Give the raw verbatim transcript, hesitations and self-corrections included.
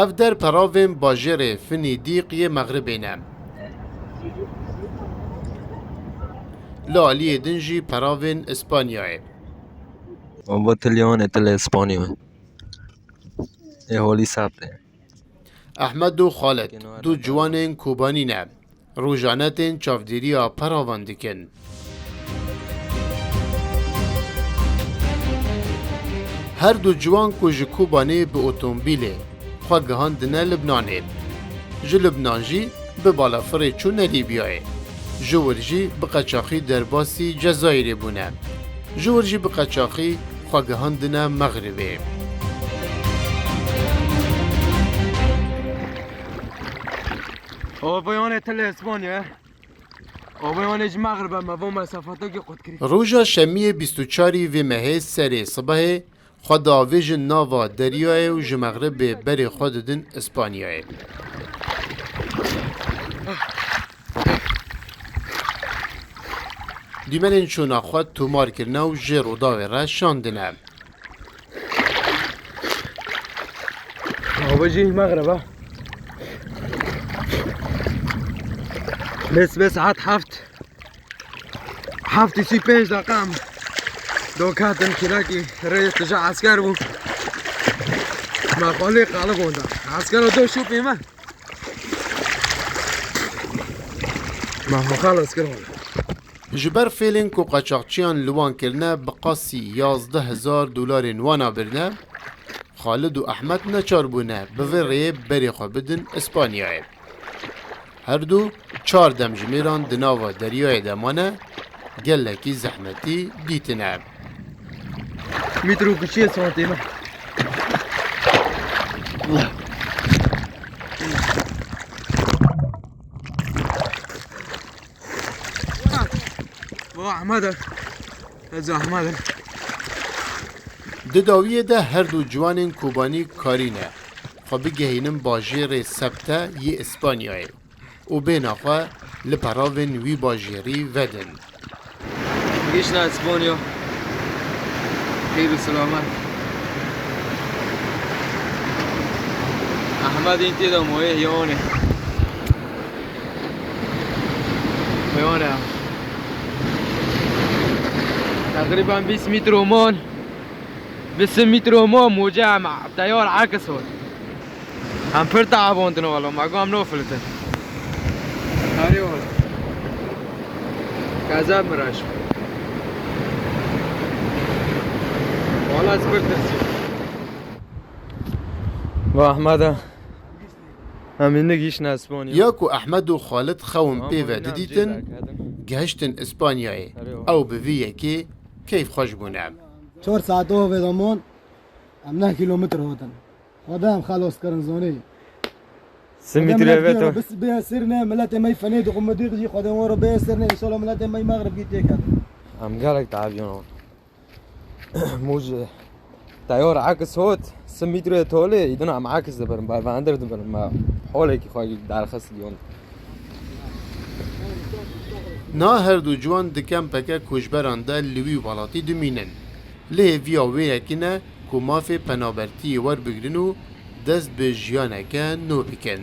Ev der peravên bajêrê Finîdîq yê Mexribê ne. Li aliyê din jî peravên Îspanyayê. Ava tilyanê tile Îspanyayê. Ê holî sap e. Ehmed û Xalid du ciwanên Kobanî ne. Rojane tên çavdêriya peravan dikin. Her du ciwan ku ji Kobanê bi otomobîlê xwe gihandine Libnanê. Ji Libnan jî bi balafirê çûne Lîbyayê. Ji wir jî bi qeçaxî derbasî Cezayirê bûne. Ji wir jî bi qeçaxî xwe gihandine Mexribê. Avayanê tile Îspanya. Avayanê ji Mexrib e, me va mesafatekî qut kirî. Roja şemiyê bîst û çarî vê mehê serê sibehê xwe diavêjin nava deryayê û ji Mexribê berê xwe didin Îspanyayê. Dîmenên şûna xwe tomar kirine û jê Rûdawê re şandine. Ava jî Mexrib e. Bes, bes saet heft. Heft û sî pênc deqe em dokatin kîlakî rê tija esker bû. Me xwe lê qalib onda. Esker o do şûpê me. Me xwe xelas kir wele. Ji ber fêlên ku qeçaxçiyan li wan kirine bi qasî yazdeh hezar dolarên wana birine, Xalid û Ehmed neçar bûne bi vê rêyê berê xwe bidin Îspanyayê. Her du çar demjimêran di nava deryayê de mane, gelekî zehmetî dîtine. Mîtro ku çi ye santê me? Va Ehmed e. Ez Ehmed im. Di dawiyê de her du ciwanên Kobanî karî ne xwe bigehînin bajêrê Sebte yê Îspanyayê û bêhna xwe li peravên wî bajêrî vedin. Gihiştine Espanya. Xêr û selamet. Ehmed în tê de moyê heywanê. Heywanê. Teqrîben bîst metre man. Bîst metre man moce em teyar aks hot. Em pir taabandin wala, me got em nafilitin. Arê wala. Keza miraş. Wala ez pir tirsîm. Va Ehmeda. Em ê negihîşin Espanya. Ya ku Ehmed û Xalid xew in pê ve didîtin, gihiştin Îspanyayê. Ew bi vî yekê keyfxweş bûne. Çar saet ava vê de man, em neh kîlometre hatin. Xwedê em xelas kirin zanî. Sê metre ve to. Bê sirne, miletê me fenê dixwe me dî jî Xwedê wan re bê sirne, înşallah miletê me Mexrib gî têket. Em gelek tabiyan. Mûj teyar aks hot, sê metre tolê, îdin em aks dibirin, bervendir dibirin, me holekî xwe derxist giyon. Na her du ciwan di kempeke koçberan de li wî welatî dimînin. Lê hêviya wê yekî ne ku mafê penabertiyê werbigrin û dest bi jiyaneke nû bikin.